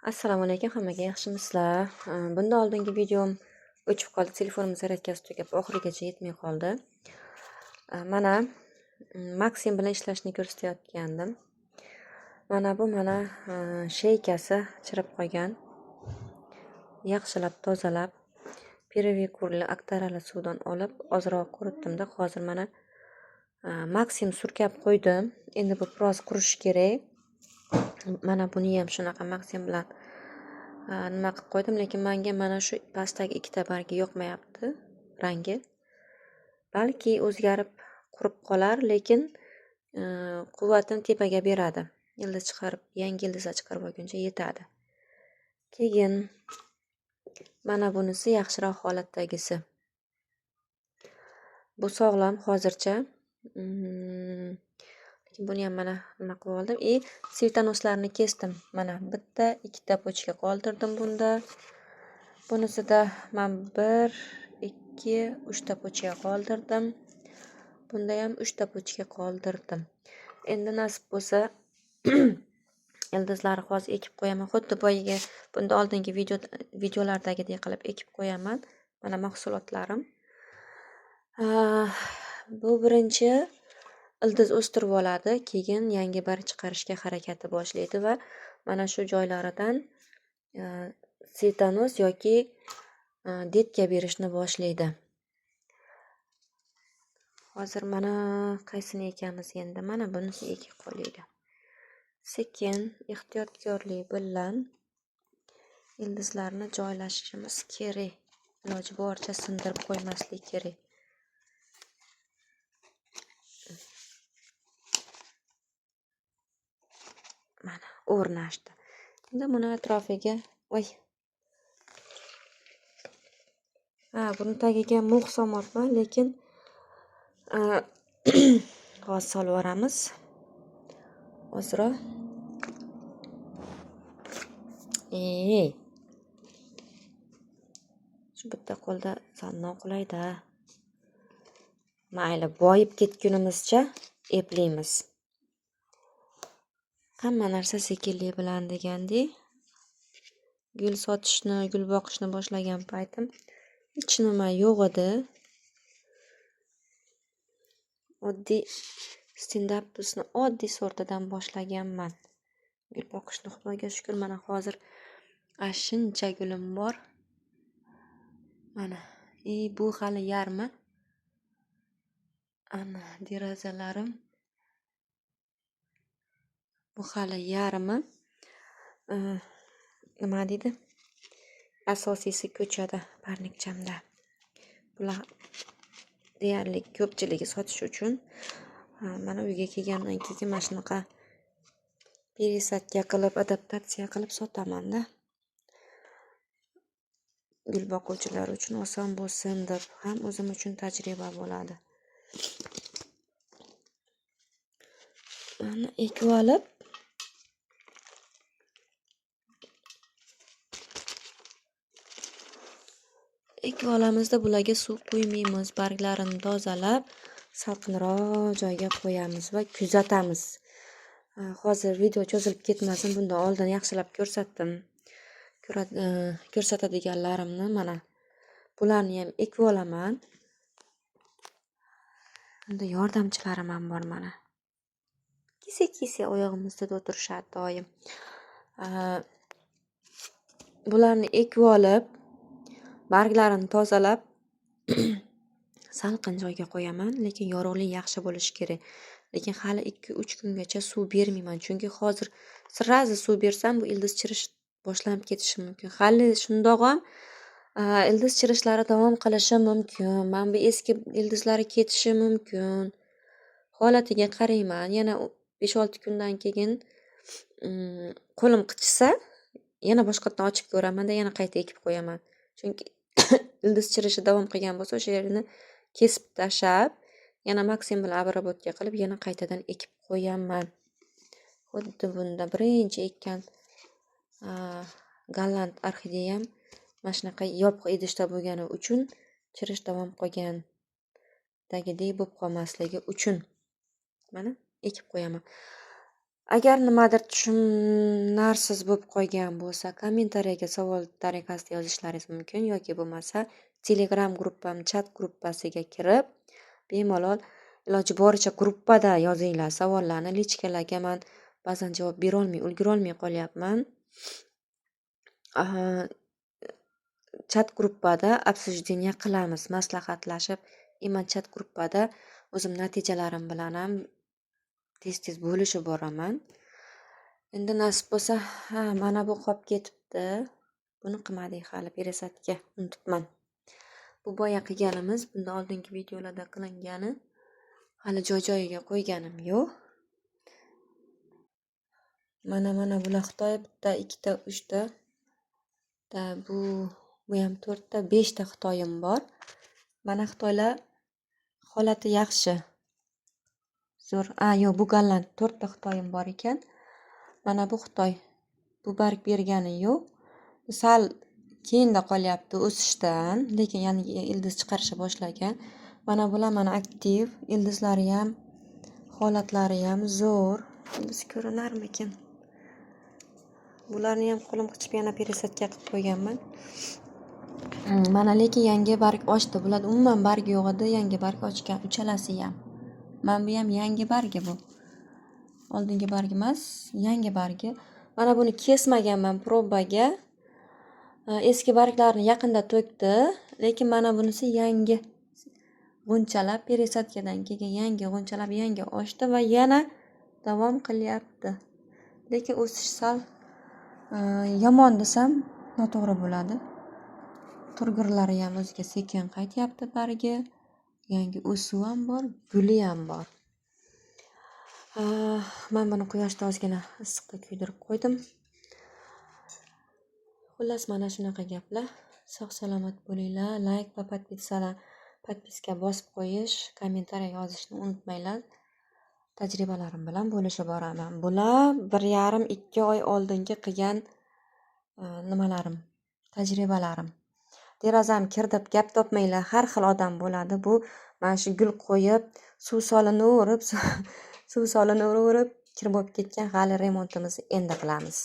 Assalomu alaykum hammaga, yaxshimisizlar? Bundan oldingi videom o'chib qoldi, telefonim zaryadkasi tugab, oxirigacha yetmay qoldi. Mana Maxim bilan ishlashni ko'rsatayotgandim. Mana bu mana sheykasi chirib qolgan. Yaxshilab tozalab, Previkurli aktarali suvdan olib, ozroq quritdimda, hozir mana Maxim surkab qo'ydim. Endi bu biroz qurishi kerak. Mana buni ham shunaqa Maxim bilan nima qilib qo'ydim, lekin menga mana shu pastdagi ikkita bargi yoqmayapti rangi. Balki o'zgarib qurib qolar, lekin quvvatini tepaga beradi. Ildiz chiqarib, yangi ildizlar chiqarib olguncha yetadi. Keyin mana bunisi yaxshiroq holatdagisi. Bu sog'lom hozircha. Lekin buni ham mana nima qilib oldim. Svetonoslarni kesdim. Mana bitta, ikkita pochka qoldirdim bunda. Bunisida men 1, 2, 3 ta pochka qoldirdim. Bunda ham 3 ta pochka qoldirdim. Endi nasib bo'lsa ildizlarni hozir ekib qo'yaman. Xuddi boyagi bunda oldingi videolardagidek qilib ekib qo'yaman. Mana mahsulotlarim. Bu birinchi ildiz o'stirib oladi, keyin yangi barg chiqarishga harakati boshlaydi va mana shu joylaridan svetonos yoki detka berishni boshlaydi. Hozir mana qaysini ekamiz endi? Mana bunisi ekib qo'yaylik. Sekin ehtiyotkorlik bilan ildizlarni joylashishimiz kerak. Iloji boricha sindirib qo'ymaslik kerak. Mana o'rnashdi. Endi buni atrofiga, voy. Ha, buni tagiga mux solmoqman, lekin hozir solib yuboramiz. Ozroq. Shu bitta qo'lda sal noqulayda. Mayli, boyib ketgunimizcha eplaymiz. Hamma narsa sekinlik bilan degandek. Gul sotishni, gul boqishni boshlagan paytim hech nima yo'q edi. Oddiy Scindaptusni oddiy sortidan boshlaganman. Gul boqishni, Xudoga shukr, mana hozir shuncha gulim bor. Mana, bu hali yarmi. Ana derazalarim. Bu hali yarmi. Nima deydi? Asosiysi ko'chada, parnikchamda. Bular deyarli ko'pchiligi sotish uchun. Mana uyga kelgandan keyin mana shunaqa peresadka qilib, adaptatsiya qilib sotaman-da. Gul boquvchilar uchun oson bo'lsin deb, ham o'zim uchun tajriba bo'ladi. Mana ekib olib, ekib olamizda bularga suv quymaymiz, barglarini tozalab, salqinroq joyga qo'yamiz va kuzatamiz. Hozir video cho'zilib ketmasin, bundan oldin yaxshilab ko'rsatdim. Ko'rsatadiganlarimni mana bularni ham ekib olaman. Bunda yordamchilarim ham bor mana. Kisa-kisa oyog'im ustida o'tirishadi doim. Bularni ekib olib, barglarini tozalab salqin joyga qo'yaman, lekin yorug'lik yaxshi bo'lishi kerak. Lekin hali 2-3 kungacha suv bermayman, chunki hozir srazi suv bersam bu ildiz chirish boshlanib ketishi mumkin. Hali shundoq ham ildiz chirishlari davom qilishi mumkin. Mana bu eski ildizlari ketishi mumkin. Holatiga qarayman. Yana 5-6 kundan keyin qo'lim qichisa, yana boshqatdan ochib ko'raman-da, yana qayta ekib qo'yaman. Chunki ildiz chirishi davom qilgan bo'lsa, o'sha yerini kesib tashlab, yana Maxim bilan обработка qilib, yana qaytadan ekib qo'yaman. Xuddi bunda birinchi ekkan golland orxideyam mana shunaqa yopiq idishda bo'lgani uchun chirish davom qilgan tagidek bo'lib qolmasligi uchun mana ekib qo'yaman. Agar nimadir tushunarsiz bo'lib qolgan bo'lsa, kommentariyaga savol tariqasida yozishlaringiz mumkin yoki bo'lmasa Telegram gruppam chat gruppasiga kirib, bemalol iloji boricha gruppada yozinglar savollarni. Личка larga man ba'zan javob berolmay, ulgurolmay qolyapman. Chat gruppada обсуждение qilamiz, maslahatlashib. Man chat gruppada o'zim natijalarim bilan ham tez-tez bo'lishib boraman. Endi nasib bo'lsa, ha, mana bu qolib ketibdi. Buni qilmadik hali, пересадка, unutibman. Bu boya qilganimiz, bundan oldingi videolarda qilingani. Hali joy-joyiga qo'yganim yo'q. Mana bular Xitoy, bitta, ikkita, uchta. Bu ham to'rtta, beshta Xitoyim bor. Mana Xitoylar holati yaxshi. Zo'r. A, yo'q, bu golland. To'rtta Xitoyim bor ekan. Mana bu Xitoy. Bu barg bergani yo'q. Sal keyinda qolyapti o'sishdan, lekin yangi ildiz chiqarishni boshlagan. Mana bular mana aktiv, ildizlari ham, holatlari ham zo'r. Ildiz ko'rinarmikin? Bularni ham qo'lim qichib yana пересадка qilib qo'yganman. Mana lekin yangi barg ochdi. Bularda umuman barg yo'q edi, yangi barg ochgan uchalasi ham. Mana bu ham yangi bargi bu. Oldingi bargi emas, yangi bargi. Mana buni kesmaganman probaga. Eski barglarni yaqinda to'kdi, lekin mana bunisi yangi g'unchalab, пересадка dan keyin yangi g'unchalab, yangi ochdi va yana davom qilyapti. Lekin o'sish sal yomon desam noto'g'ri bo'ladi. Turgurlari ham o'ziga sekin qaytyapti bargi. Yangi o'suv ham bor, guli ham bor. Man buni quyoshda ozgina issiqda kuydirib qo'ydim. Xullas, mana shunaqa gaplar. Sog' salomat bo'linglar. Layk va подписка bosib qo'yish, kommentariy yozishni unutmanglar. Tajribalarim bilan bo'lishib boraman. Bular 1,5-2 oy oldingi qilgan nimalarim, tajribalarim. Derazam kir deb gap topmanglar. Har xil odam bo'ladi. Bu mana shu gul qo'yib, suv solinaverib, suv solinaverib kir bo'lib ketgan. Hali remontimizni endi qilamiz.